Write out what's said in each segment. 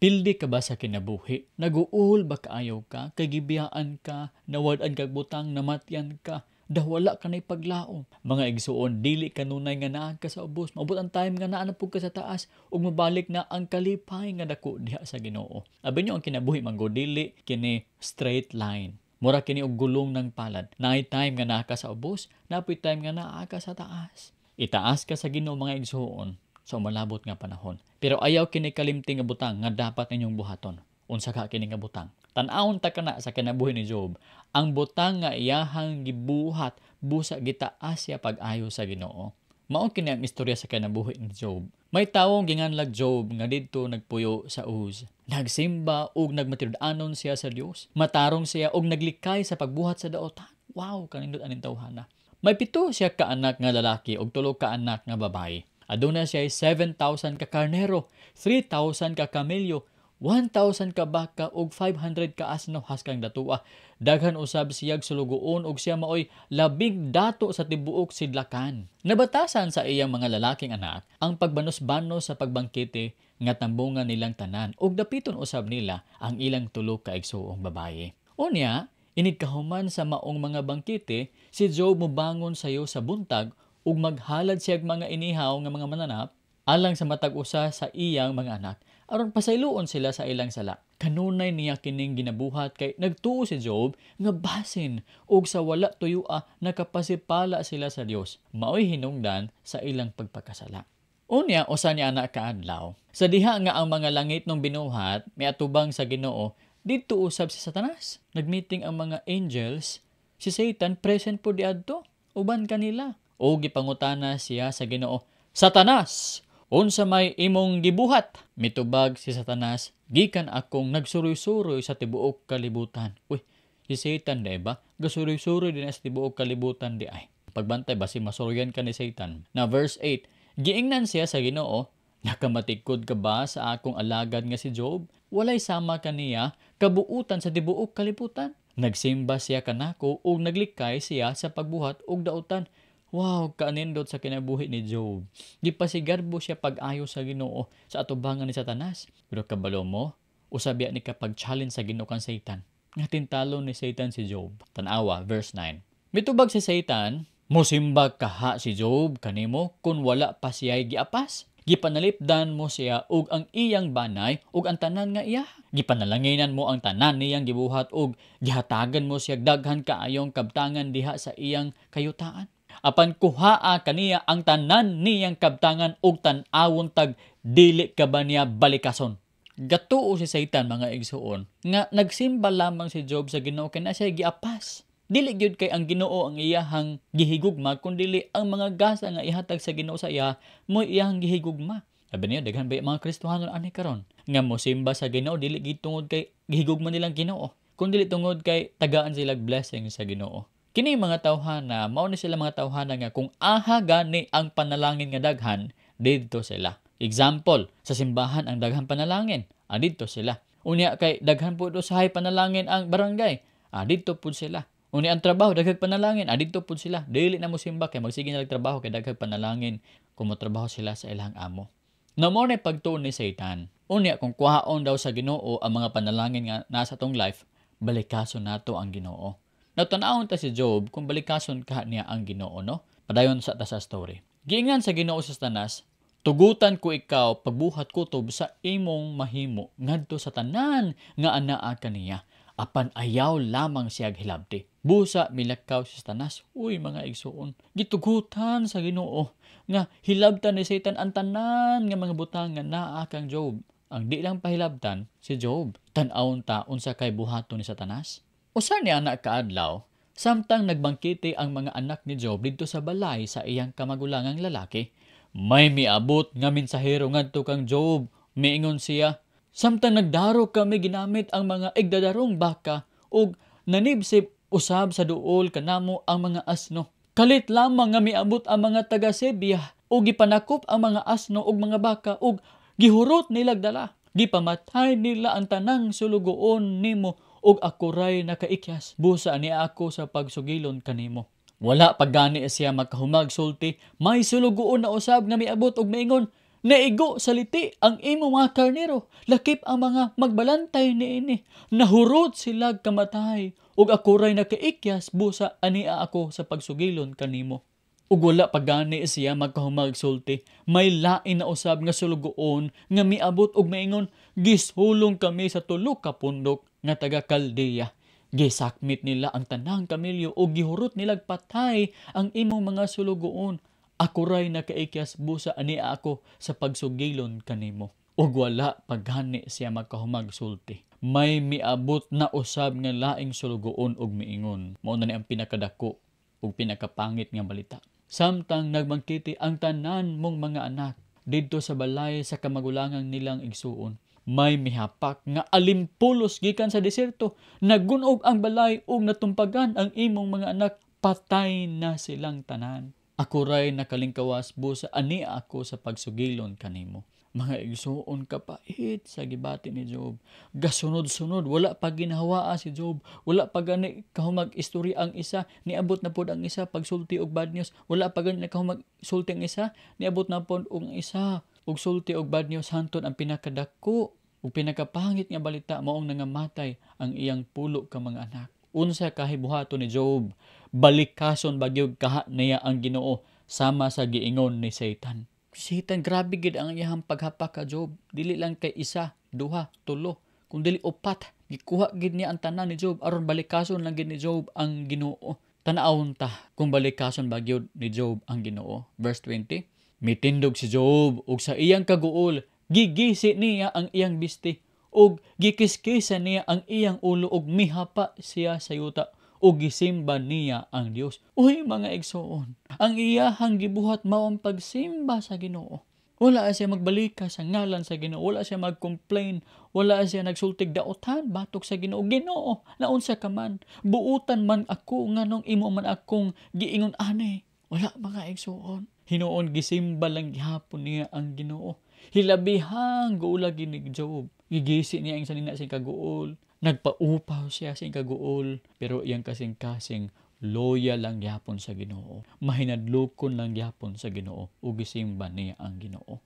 Pildi ka ba sa kinabuhi? Naguol ba kaayo ka? Kay gibiyaan ka, nawad-an kag butang, namatyan ka, dawala ka na paglaom. Mga igsuon, dili kanunay nga naa ka sa ubos. Maabot ang time nga naa na pud ka sa taas ug mabalik na ang kalipay nga dako diha sa Ginoo. Abi nyo ang kinabuhi man gud, dili kini straight line. Mura kini og gulong ng palad. Naay time nga naa ka sa ubos, napoy time nga naa ka sa taas. Itaas ka sa Ginoo, mga igsuon, sa umalabot nga panahon. Pero ayaw kini kalimti nga butang nga dapat ninyong buhaton. Unsa ka kini nga butang? Tan-awon ta kana sa kinabuhi ni Job. Ang butang nga iyahang gibuhat busa gitaas siya pag-ayo sa Ginoo. Mao kini ang istorya sa kinabuhi ni Job. May tawong ginganlag Job nga didto nagpuyo sa Uz. Nagsimba ug nagmatinud-anon siya sa Dios. Matarong siya ug naglikay sa pagbuhat sa daotan. Wow, kanindot aning tawhana. May 7 siya ka anak nga lalaki ug 3 ka anak nga babayi. Aduna siya 7,000 ka karnero, 3,000 ka kamelyo, 1,000 ka baka ug 500 ka asno haskang datua. Daghan usab siyag sulugoon ug siya maoy labing dato sa tibuok sidlakan. Nabatasan sa iyang mga lalaking anak ang pagbanos-banos sa pagbangkete nga tambungan nilang tanan ug dapiton usab nila ang ilang 3 ka igsuong babaye. Unya, inig kahuman sa maong mga bangkete, si Job mobangon sayo sa buntag ug maghalad siyag mga inihaw nga mga mananap alang sa matag usa sa iyang mga anak aron pasayloon sila sa ilang sala. Kanunay niya kining ginabuhat kay nagtuo si Job nga basin ug sa wala tuyua nakapasipala sila sa Dios. Maoy hinungdan sa ilang pagpakasala. Unya, usa niya anak kaadlaw, sa diha nga ang mga langit nung binuhat miatubang sa Ginoo, didto usab si Satanas. Nagmeeting ang mga angels, si Satan present po diadto uban kanila. O gipangutana siya sa Ginoo, "Satanas, unsa may imong gibuhat?" Mitubag si Satanas, "Gikan akong nagsuroy-suroy sa tibuok kalibutan." Uy, si Satan di ba? Gasuroy-suroy din sa tibuok kalibutan di ay. Pagbantay ba si masuroyan ka ni Satan? Na verse 8, giingnan siya sa Ginoo, "Nakamatikod ka ba sa akong alagad nga si Job? Walay sama kaniya kabuutan sa tibuok kalibutan. Nagsimba siya kanako ug naglikay siya sa pagbuhat og dautan." Wow, kaanindot sa kinabuhi ni Job. Gipasigarbo siya pag-ayo sa Ginoo sa atubangan ni Satanas. Pero kabalo mo, usab ya ni kapag challenge sa Ginoo kang Satan. Nga tintalo ni Satan si Job. Tanawa, verse 9. Mitubag si Satan, "Mosimba kaha si Job kanimo kung wala pa siya'y giapas? Gipanalipdan mo siya og ang iyang banay og ang tanan nga iya. Gipanalanginan mo ang tanan niyang gibuhat og gihatagan mo siya daghan kaayong kabtangan diha sa iyang kayutaan. Apan kuhaa kaniya ang tanan niyang kabtangan og tan-awon tag dili ka ba niya balikason?" Gatuo si Satan, mga igsuon, nga nagsimba lamang si Job sa Ginoo kay na siya giapas. Dili gyud kay ang Ginoo ang iyahang gihigugma, kun dili ang mga gasa nga ihatag sa Ginoo sa iya mo iyahang gihigugma. Sabi niyo, daghan ba mga Kristohanon ani karon nga mosimba sa Ginoo dili gid tungod kay gihigugma nilang Ginoo, kun dili tungod kay tagaan sila blessing sa Ginoo. Kini mga tawhana, mao ni sila mga tawhana nga kung aha gani ang panalangin nga daghan, didto sila. Example, sa simbahan ang daghan panalangin, didto sila. Unya kay daghan pud usahay panalangin ang barangay, didto pud sila. Unya ang trabaho daghang panalangin, didto pud sila. Dili na mo simba kay magsige na lang trabaho kay daghang panalangin kung motrabaho sila sa ilang amo. No more na pagtuon ni Satan. Unya kung kuhaon daw sa Ginoo ang mga panalangin nga nasa tong life, balikason nato ang Ginoo. Natanawon ta si Job kung balikason ka niya ang Ginoo, no? Padayon sa ta sa story. Giingan sa Ginoo sa Satanas, "Tugutan ko ikaw pagbuhat kutob sa imong mahimo ngadto sa tanan nga anaa kaniya. Apan ayaw lamang siya hilabti." Busa milakaw si Satanas. Uy, mga igsuon, gitugutan sa Ginoo nga hilabtan ni Satan ang tanan nga mga butang nga naa kang Job. Ang di lang pahilabtan si Job. Tan-awon ta unsa kay buhaton ni Satanas. Usa ni anak kaadlaw, samtang nagbangkete ang mga anak ni Job didto sa balay sa iyang kamagulangang lalaki, may miabot nga mensahero ngadto kang Job. Miingon siya, "Samtang nagdaro kami ginamit ang mga igdadarong baka ug nanibsib usab sa duol kanamo ang mga asno. Kalit lamang nga miabot ang mga taga Sebia ug gipanakop ang mga asno ug mga baka ug gihurot nilag dala. Gipamatay nila ang tanang sulugoon nimo ug ako ray nakaikyas. Busa niya ako sa pagsugilon kanimo." Wala pa gani siya makahumag sulti, may sulugoon na usab nga miabot og miingon, Naigo sa liti ang imong mga karnero, lakip ang mga magbalantay niini. Nahurot sila kamatay, ug ako ray nakaikyas busa ania ako sa pagsugilon kanimo. Ug wala pa gani siya magkahumag sulti, may lain na usab nga sulugoon nga miabot og maingon, gishulong kami sa tulo ka pundok nga taga Kaldea. Gisakmit nila ang tanang kamilyo ug gihurot nilag patay ang imong mga sulugoon. Ako ray nakaikyas busa ania ako sa pagsugilon kanimo. Ug wala pa gani siya magkahumag sulti, may miabot na usab nga laing sulugoon og miingon. Mao na ni ang pinakadako ug pinakapangit nga balita. Samtang nagmangkiti ang tanan mong mga anak didto sa balay sa kamagulangan nilang igsuon, may mihapak nga alimpulos gikan sa diserto, nagunog ang balay ug natumpagan ang imong mga anak, patay na silang tanan. Ako ray nakalingkawas busa ania ako sa pagsugilon kanimo. Mga igsuon, kapait sa gibati ni Job. Gasunod-sunod, wala pa ginhawaa si Job. Wala pa gani kahumag istorya ang isa, niabot na pod ang isa pagsulti og bad news. Wala pa gani kahumag sulti ang isa, niabot na pod og isa og sulti og bad news hantod ang pinakadako ug pinakapangit nga balita, maong nangamatay ang iyang 10 ka mga anak. Unsa kahibuhaton ni Job? Balikason bagyog kaha niya ang Ginoo sama sa giingon ni Satan. Satan, grabe gid ang iyang paghapak ka Job. Dili lang kay isa, duha, tulo, kung dili upat. Gikuha gid niya ang tanan ni Job aron balikason lang gid ni Job ang Ginoo. Tan-awon ta kung balikason ba gyud ni Job ang Ginoo. Verse 20, mitindog si Job ug sa iyang kaguol gigisi niya ang iyang bisti ug gikiskisa niya ang iyang ulo ug mihapa siya sa yuta ug gisimba niya ang Dios. Uy mga igsoon, ang iyahang gibuhat mao ang pagsimba sa Ginoo. Wala siya magbalika sa ngalan sa Ginoo, wala siya mag-complain, wala siya nagsultig daotan batok sa Ginoo. Ginoo, naunsa ka man, buutan man ako nganong imo man akong giingon ani. Wala mga igsoon. Hinuon gisimba lang gihapon niya ang Ginoo. Hilabihang guula gini Job. Gigisi niya ang sanina sa kaguol. Nagpaupaw siya sa kaguol, pero iyang kasing-kasing loyal lang gihapon sa Ginoo. Mahinadlokon lang gihapon sa Ginoo ug gisimba niya ang Ginoo.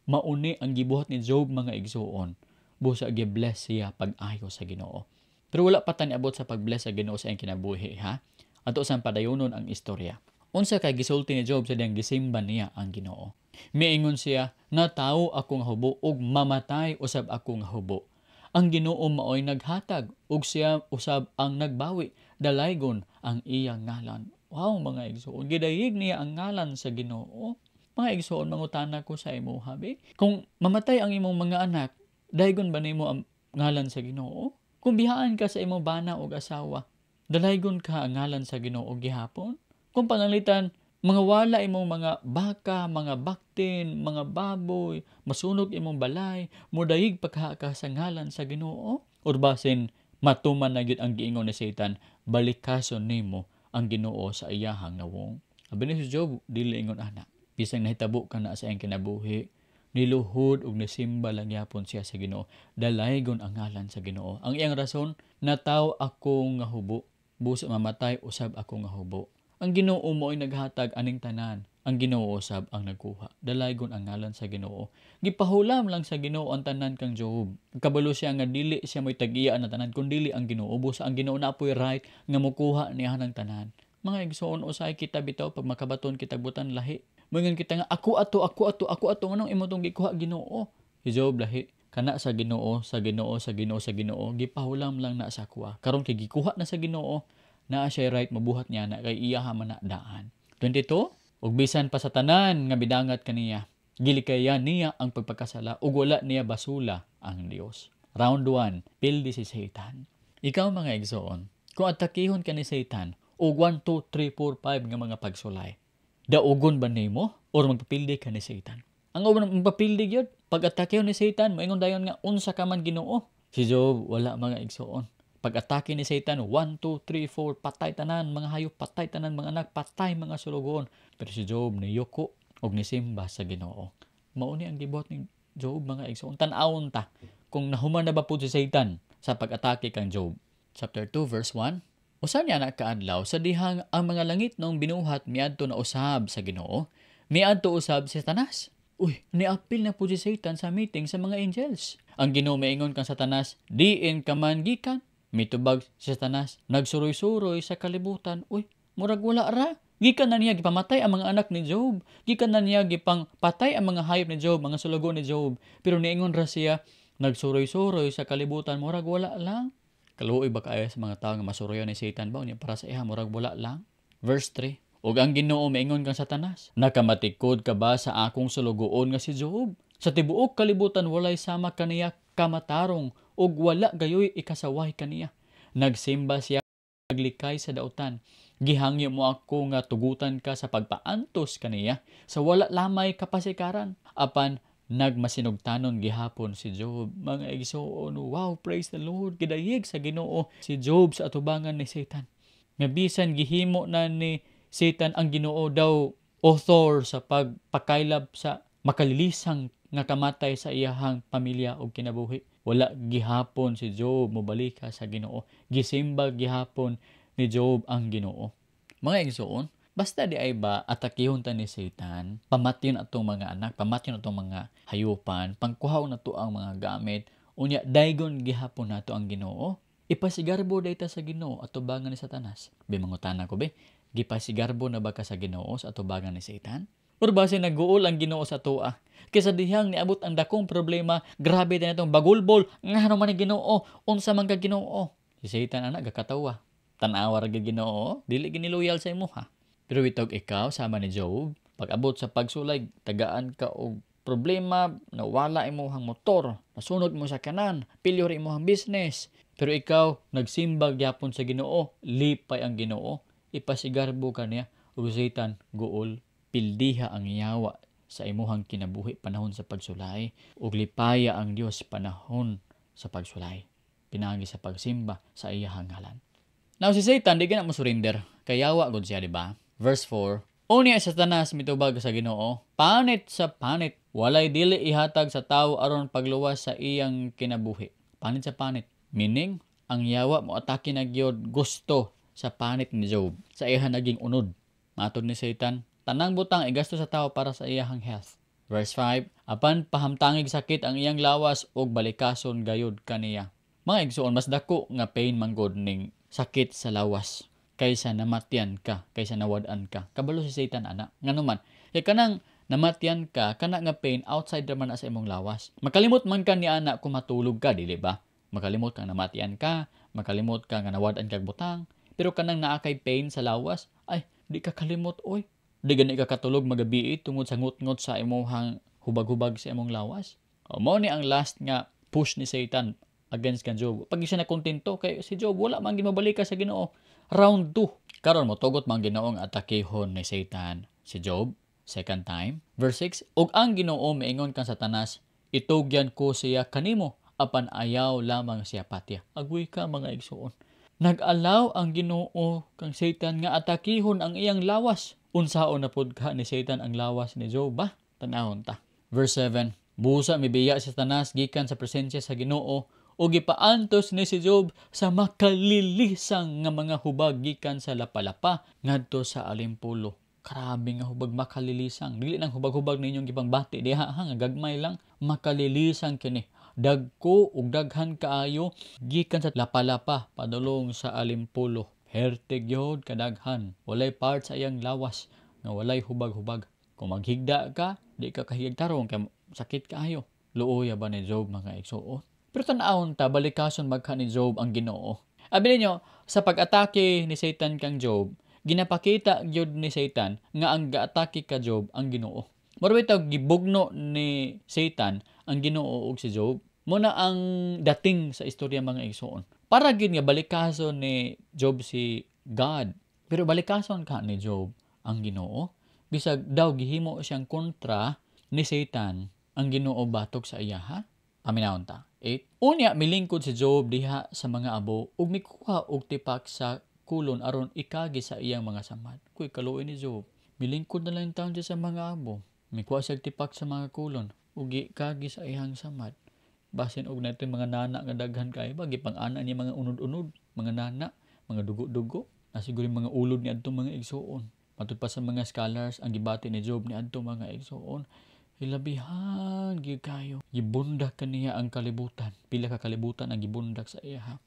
Mauni ang gibuhat ni Job mga igsuon. Busa gi-bless siya pag-ayo sa Ginoo. Pero wala pa ta niabot sa pag-bless sa Ginoo sa iyang kinabuhi, ha? Ato sang padayonon ang istorya. Unsa kay gisulti ni Job sa diyang gisimba niya ang Ginoo? Miingon siya, natawo ako nga hubo ug mamatay usab ako nga hubo. Ang Ginoo maoy naghatag ug siya usab ang nagbawi, dalaygon ang iyang ngalan. Wow mga igsoon, gidayeg niya ang ngalan sa Ginoo. Mga igsoon, mangutana ko sa imo habi, kung mamatay ang imong mga anak, daygon ba nimo ang ngalan sa Ginoo? Kung bihaan ka sa imong bana og asawa, dalaygon ka ang ngalan sa Ginoo gihapon? Kung pananglitan mga wala imong mga baka, mga baktin, mga baboy, masunog imong balay, mudayig pagka ka sa ngalan sa Ginoo? Or basin matuman na gyud ang giingon ni Satan, balikason nimo ang Ginoo sa iyahang nawong. Abi ni si Job, dili ingon ana. Bisang nahitabo ka na sa iyang kinabuhi, niluhod ug nisimba lang yapon siya sa Ginoo. Dalaygon ang ngalan sa Ginoo. Ang iyang rason, nataw ako nga hubo, busa mamatay usab ako nga hubo. Ang Ginoo mo ay naghatag aning tanan. Ang Ginoo usab ang nagkuha. Dalaygon ang ngalan sa Ginoo. Gipahulam lang sa Ginoo ang tanan kang Job. Kabalo siya nga dili siya mo'y tag-iya ang tanan kun dili ang Ginoo. Busa ang Ginoo na apoy right nga mokuha niya ng tanan. Mga igsoon, usay kita bitaw pag makabaton kita butan lahi. Moingon kita nga ako ato, ako ato, ako ato, nganong imo tong gikuha Ginoo? Si Job lahi. Kana sa Ginoo, sa Ginoo, sa Ginoo, sa Ginoo, gipahulam lang na sa kuha. Karon kay gikuha na sa Ginoo, naa siya right mabuhat niya na kay iya man na daan. 22, ug bisan pa sa tanan nga bidangat kaniya, gilikayan niya ang pagpakasala ug wala niya basula ang Dios. Round 1, pildi si Satan. Ikaw mga igsoon, kung atakihon ka ni Satan og 1, 2, 3, 4, 5 nga mga pagsulay, daugon ba nimo or magpapildi ka ni Satan? Ang uban magpapildi gyud, pag atakihon ni Satan, moingon dayon nga unsa ka man Ginoo. Si Job wala mga igsoon. Pag-atake ni Satan, 1, 2, 3, 4, patay tanan, mga hayop, patay tanan, mga anak, patay mga sulugoon. Pero si Job niyuko og nisimba sa Ginoo. Mauni ang gibuhat ni Job mga igsoon. Tan-awon ta kung nahuman na ba pud si Satan sa pag-atake kang Job. Chapter 2 verse 1. Usa niya na kaadlaw sa dihang ang mga langit nung binuhat miadto na usab sa Ginoo, miadto usab si Satanas. Uy, niapil na po si Satan sa meeting sa mga angels. Ang Ginoo miingon kang Satanas, "Diin ka man gikan?" Mitubag si Satanas, "Nagsuroy-suroy sa kalibutan." Uy, murag wala ra. Gikan na niya gipamatay ang mga anak ni Job. Gikan na niya gipangpatay ang mga hayop ni Job, mga sulugo ni Job. Pero niingon ra siya, "Nagsuroy-suroy sa kalibutan," murag wala lang. Kaluoy ba kaayo sa mga tao nga masuroyan ni Satan ba? Unya para sa iya, murag wala lang. Verse 3. Ug ang Ginoo miingon kang Satanas, "Nakamatikod ka ba sa akong sulugoon nga si Job? Sa tibuok kalibutan walay sama kaniya kamatarong ug wala gayoy ikasaway kaniya. Nagsimba siya, naglikay sa dautan. Gihangyo mo ako nga tugutan ka sa pagpaantos kaniya sa wala lamay kapasikaran. Apan nagmasinugtanon gihapon si Job." Mga igsoon, wow, praise the Lord. Gidayeg sa Ginoo si Job sa atubangan ni Satan. Nga bisan gihimo na ni Satan ang Ginoo daw author sa pagpakaylab sa makalilisang nga kamatay sa iyahang pamilya o kinabuhi, wala gihapon si Job mobalika sa Ginoo. Gisimba gihapon ni Job ang Ginoo. Mga igsoon, basta di ay ba atakihon ta ni Satan, pamatyon atong mga anak, pamatyon atong mga hayupan, pangkuhaon nato ang mga gamit, unya daygon gihapon nato ang Ginoo. Ipasigarbo dayta sa Ginoo atubangan ni Satanas. Be, mangutana ko be, gipasigarbo na ba ka sa Ginoo sa atubangan ni Satan? Or base nag-uol ang Ginoo sa atoa? Kaysa dihang niabot ang dakong problema, grabe din itong bagulbol, ngano man ni Ginoo, unsa man ka Ginoo? Si Satan ana gakatawa. Tan-awa ra gyud Ginoo, dili gini loyal sa imo ha. Pero bitog ikaw sama ni Job, pag-abot sa pagsulay, tagaan ka og problema, nawala imong motor, nasunog mo sa kanan, failure imong business. Pero ikaw nagsimbag gyapon sa Ginoo, lipay ang Ginoo, ipasigarbo ka niya ug Satan guol. Pildiha ang yawa sa imuhang kinabuhi panahon sa pagsulay ug lipaya ang Dios panahon sa pagsulay pinaagi sa pagsimba sa iyahang ngalan. Now si Satan di gina mo surrender, kay yawa gud siya, di ba? Verse 4. Unya si Satanas mitubag sa Ginoo, "Panit sa panit, walay dili ihatag sa tawo aron pagluwas sa iyang kinabuhi." Panit sa panit, meaning ang yawa mo atake na gyud gusto sa panit ni Job, sa iyang naging unod. Matod ni Satan, tanang butang igasto sa tao para sa iyang health. Verse 5, apan pahamtangig sakit ang iyang lawas ug balikason gayud kaniya. Mga igsoon, mas dako nga pain manggod ning sakit sa lawas kaysa namatyan ka, kaysa nawad-an ka. Kabalo si Satan ana. Ngano man, kay kanang namatyan ka, kana nga pain outside raman na sa imong lawas. Makalimot man ka ni ana kung matulog ka, dili ba? Makalimot kang namatyan ka, makalimot ka nga nawad-an kag butang, pero kanang naa kay pain sa lawas, ay, di ka kalimot oy. Di gani ka katulog magabi tungod sa ngut-ngut sa imong hubag-hubag sa imong lawas. O, mao ni ang last nga push ni Satan against kan Job. Pag siya na kontento kay si Job wala man ginabalika sa Ginoo. Round 2. Karon mo tugot man Ginoo nga atakehon ni Satan si Job second time. Verse 6, ug ang Ginoo miingon kang Satanas, "Itugyan ko siya kanimo apan ayaw lamang siya patya." Agway ka, mga igsuon. Nag-allow ang Ginoo kang Satan nga atakihon ang iyang lawas. Unsaon na pud ka ni Satan ang lawas ni Job ba? Tanahon ta. Verse 7, busa mibiya si Satanas gikan sa presensya sa Ginoo ug gipaantos ni si Job sa makalilisang nga mga hubag gikan sa lapalapa ngadto sa alimpulo. Grabe nga hubag, makalilisang. Dili nang hubag-hubag ninyong gipangbati diha ha, nga gagmay lang, makalilisang kini. Dagko ug daghan kaayo gikan sa lapalapa padulong sa alimpulo. Herte gyud kadaghan. Walay part sa iyang lawas nga walay hubag-hubag. Kung maghigda ka, di ka kahigag tarong kay sakit kaayo. Luoya ba ni Job, mga igsuon? Pero tan-awon ta, balikason magka ni Job ang Ginoo. Abi ninyo, sa pag-atake ni Satan kang Job, ginapakita gyud ni Satan nga ang gaatake ka Job ang Ginoo. Mura bitaw gibugno ni Satan ang Ginoo ug si Job. Muna ang dating sa istorya, mga igsuon. Para gyud nga balikason ni Job si God. Pero balikason ka ni Job ang Ginoo. Bisag daw gihimo siyang kontra ni Satan ang Ginoo batok sa iya ha. Paminawon ta. 8. Unya milingkod si Job diha sa mga abo ug mikuha og tipak sa kulon aron ikagi sa iyang mga samad. Kuy, kaluoy ni Job. Milingkod na lang taon siya sa mga abo. Mikuha siya tipak sa mga kulon ug ikagi sa iyang samad. Basin og nato mga nana nga daghan kay ba gipang-ana niya mga unod-unod, mga nana, mga dugo-dugo, na siguro mga ulod ni adtong mga igsuon. Matud pa sa mga scholars ang gibati ni Job ni adtong mga igsuon, Hilabihan gyud kayo. Gibundak kaniya ang kalibutan. Pila ka kalibutan ang gibundak sa iya.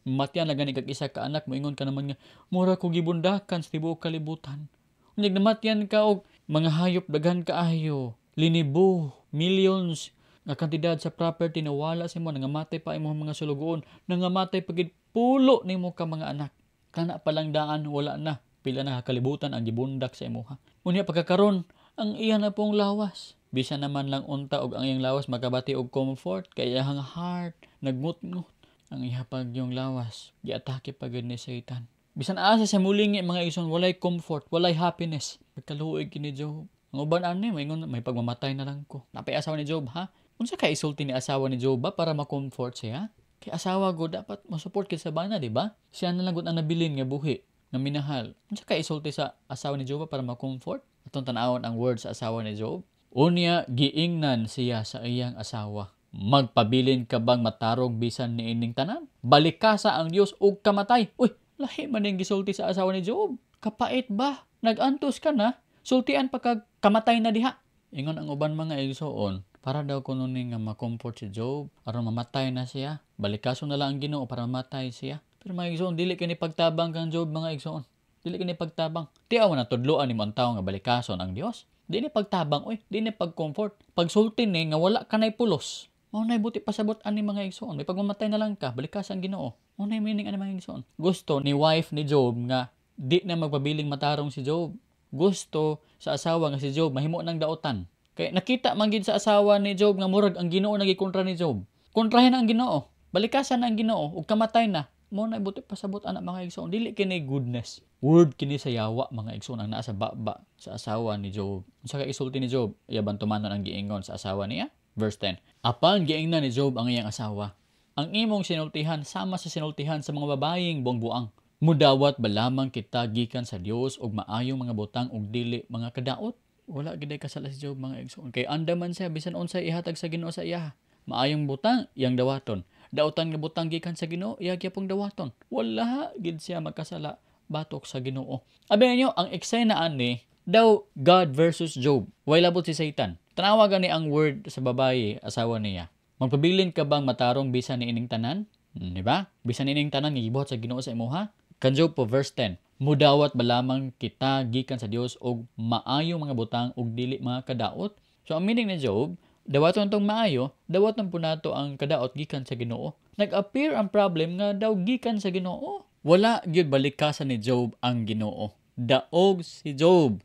Matyan na gani kag isa ka anak, moingon ka naman nga mura ko gibundakan sa tibuok kalibutan. Unyag namatyan ka og mga hayop daghan kaayo, linibo, millions nga kantidad sa property nawala sa imo, nangamatay pa imong mga sulugoon, nangamatay pa gid pulo nimo ka mga anak. Kana palang daan wala na. Pila na kalibutan ang gibundak sa imuha. Unya pagkakaron ang iya na pong lawas. Bisan naman lang unta og ang iyang lawas makabati og comfort kay iyang heart nagngutngut. Ang iya pag yung lawas giatake pa gid ni Satan. Bisan asa sa mulingi mga igsoon, walay comfort, walay happiness. Pagkaluoy kini Job. Ang uban ani maingon may pagmamatay na lang ko. Napay asawa ni Job ha? Unsa kay isulti ni asawa ni Job ba para ma-comfort siya? Kay asawa go dapat mo-support kay sa bana, di ba? Siya na lang gud ang nabilin nga buhi nga minahal. Unsa kay isulti sa asawa ni Job ba para ma-comfort? Atong tan-awon ang words sa asawa ni Job. Unya giingnan siya sa iyang asawa. Magpabilin ka bang matarong bisan niining tanan? Balikasa ang Dios ug kamatay. Uy, lahi man ning gisulti sa asawa ni Job. Kapait ba? Nagantos ka na? Sultian pa kag kamatay na diha. Ingon ang uban mga igsoon, para daw kuno ni nga ma-comfort si Job aron mamatay na siya. Balikaso na lang ang Ginoo para mamatay siya. Pero mga igsoon, dili kini pagtabang kang Job mga igsoon. Dili kini pagtabang. Tiaw na tudloan nimo ang tawo nga balikason ang Dios. Di ni pagtabang, oy, di ni pag-comfort. Pagsulti ni nga wala ka nay pulos. Mao nay buti pasabot ani mga igsoon. May pagmamatay na lang ka, balikas ang Ginoo. Mao nay meaning ani mga igsoon. Gusto ni wife ni Job nga di na magpabiling matarong si Job. Gusto sa asawa nga si Job mahimo ng daotan. Kay nakita man gid sa asawa ni Job nga murag ang Ginoo nagikontra ni Job. Kontrahin ang Ginoo. Balikasan ang Ginoo ug kamatay na. Mao nay buti pasabot ana mga igsoon. Dili kini goodness. Word kini sa yawa mga igsoon ang naa sa baba sa asawa ni Job. Unsa kay isulti ni Job? Iya ban tumanon ang giingon sa asawa niya? Verse 10. Apan giingnan ni Job ang iyang asawa. Ang imong sinultihan sama sa sinultihan sa mga babayeng buang-buang. Mudawat ba lamang kita gikan sa Dios og maayong mga butang ug dili mga kadaot? Wala gid kasala si Job mga igsoon. Kay andaman siya bisan unsay ihatag sa Ginoo sa iya. Maayong butang iyang dawaton. Dautan nga butang gikan sa Ginoo iya gyapong dawaton. Wala gid siya magkasala batok sa Ginoo. Abi ninyo ang eksena ani daw God versus Job. Way labot si Satan. Tanawa gani ang word sa babaye asawa niya. Magpabilin ka bang matarong bisan niining tanan? Di ba? Bisan niining tanan nga gibuhat sa Ginoo sa imuha? Kan Job po verse 10. Mudawat ba lamang kita gikan sa Dios og maayong mga butang ug dili mga kadaot? So ang meaning ni Job, dawaton tong maayo, dawaton po nato ang kadaot gikan sa Ginoo. Nag-appear ang problem nga daw gikan sa Ginoo. Wala gyud balikasan ni Job ang Ginoo. Daog si Job.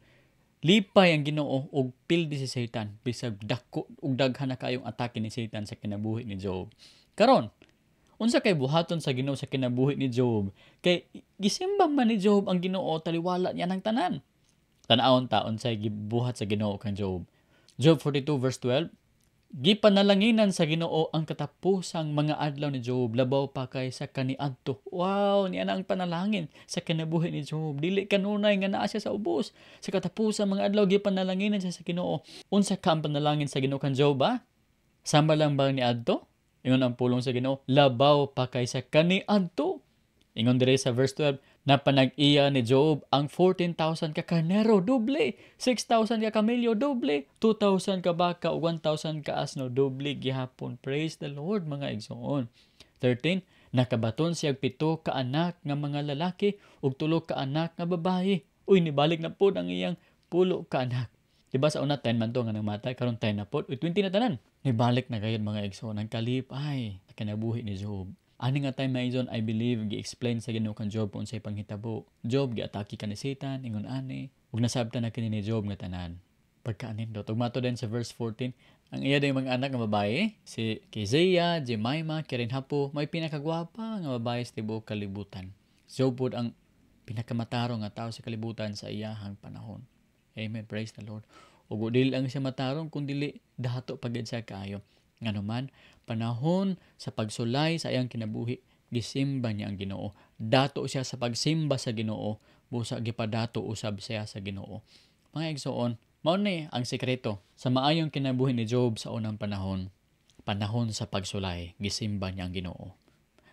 Lipay ang Ginoo ug pildi si Satan bisag dako ug daghan na kaayong atake ni Satan sa kinabuhi ni Job. Karon, unsa kay buhaton sa Ginoo sa kinabuhi ni Job? Kay gisimba man ni Job ang Ginoo, taliwala niya ng tanan. Tan-awon ta unsay gibuhat sa Ginoo kang Job. Job 42 verse 12. Gipanalanginan sa Ginoo ang katapusang mga adlaw ni Job labaw pa kaysa kaniadto. Wow, niya na ang panalangin sa kinabuhi ni Job. Dili kanunay nga naa siya sa ubos. Sa katapusang mga adlaw gipanalanginan siya sa Ginoo. Unsa ka ang panalangin sa Ginoo kan Job ba? Sama lang ba niadto? Ingon ang pulong sa Ginoo, labaw pa kaysa kaniadto. Ingon dire sa verse 12, napanag-iya ni Job ang 14,000 ka karnero, doble, 6,000 ka kamelyo, doble, 2,000 ka baka, 1,000 ka asno, doble gihapon. Praise the Lord mga igsoon. 13, nakabaton siya 7 ka anak nga mga lalaki ug 3 ka anak nga babae. Uy, nibalik na pod ang iyang 10 ka anak. Diba sa una 10 man to nga namatay, karon 10 na pod, uy 20 na tanan. Nibalik na gayud mga igsoon ang kalipay sa kinabuhi ni Job. Ani nga time mga igsoon, I believe gi-explain sa Ginoo kan Job kung unsay panghitabo. Job giatake ka ni Satan, ingon ani, ug nasabtan na kini ni Job nga tanan. Pagkaanindot. Ug mato din sa verse 14, ang iya dayong mga anak nga babae, si Keziah, Jemima, Keren-Happuch, may pinakagwapa nga babae sa tibuok kalibutan. Job pod ang pinakamatarong nga tao sa kalibutan sa iyahang panahon. Amen. Praise the Lord. Ug dili lang siya matarong kun dili dato pagid siya kaayo. Nganuman, panahon sa pagsulay sa iyang kinabuhi, gisimba niya ang Ginoo. Dato siya sa pagsimba sa Ginoo, busa gipadato usab siya sa Ginoo. Mga igsoon, mao ni ang sekreto sa maayong kinabuhi ni Job sa unang panahon. Panahon sa pagsulay, gisimba niya ang Ginoo.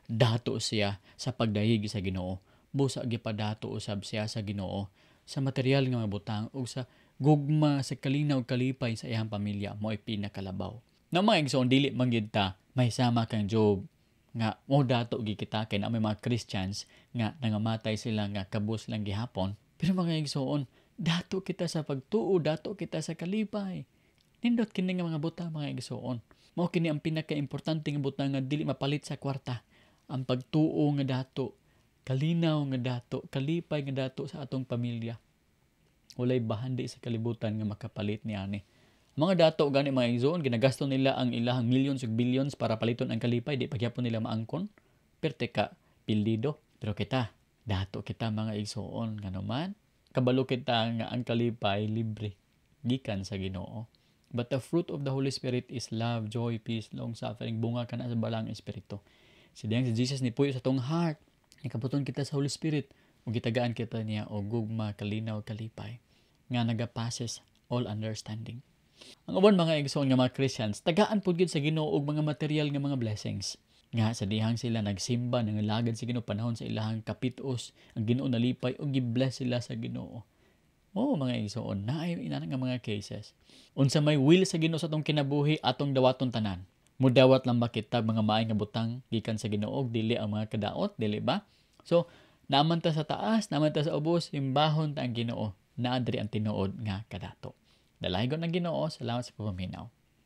Dato siya sa pagdayeg sa Ginoo, busa gipadato usab siya sa Ginoo sa material nga mga butang ug sa Gugma sa kalinaw, kalipay sa iyang pamilya mo'y pinakalabaw. Na mga igsoon, dili man gyud ta may sama kang Job nga mo dato gi kita kay na may mga Christians nga nangamatay sila nga kabus lang gihapon. Pero mga igsoon, dato kita sa pagtuo, dato kita sa kalipay. Nindot kini nga mga butang, mga igsoon. Mao kini ang pinaka-importante nga butang nga dili mapalit sa kwarta. Ang pagtuo nga dato, kalinaw nga dato, kalipay nga dato sa atong pamilya. Walay bahandi sa kalibutan nga makapalit ni ani. Mga dato gani, mga igsoon, ginagasto nila ang ilahang millions ug billions para paliton ang kalipay, di pagyapon nila maangkon. Perte ka, pildido. Pero kita, dato kita, mga igsoon, ngano man, kabalo kita nga ang kalipay libre gikan sa Ginoo. But the fruit of the Holy Spirit is love, joy, peace, long suffering, bunga kana sa Balaang Espiritu. Si diyang si Jesus ni puyo sa atong heart, nikabuton kita sa Holy Spirit, ug gitagaan kita niya og gugma, kalinaw, kalipay nga nagapasses all understanding. Ang uban, mga igsoon, nga mga Christians, tagaan pud gyud sa Ginoo og mga material nga mga blessings. Nga sa dihang sila nagsimba, nangalagad sa Ginoo panahon sa ilahang kapitos, ang Ginoo nalipay ug gi-bless sila sa Ginoo. Oh, mga igsoon, naay inana nga mga cases. Unsa may will sa Ginoo sa atong kinabuhi, atong dawaton tanan. Mudawat lang ba kita mga maay nga butang gikan sa Ginoo, dili ang mga kadaot, dili ba? So, naaman ta sa taas, naaman ta sa ubos, simbahon ta ang Ginoo. Naa diri ang tinuod nga kadato. Dalaygon ang Ginoo, salamat sa pagpaminaw.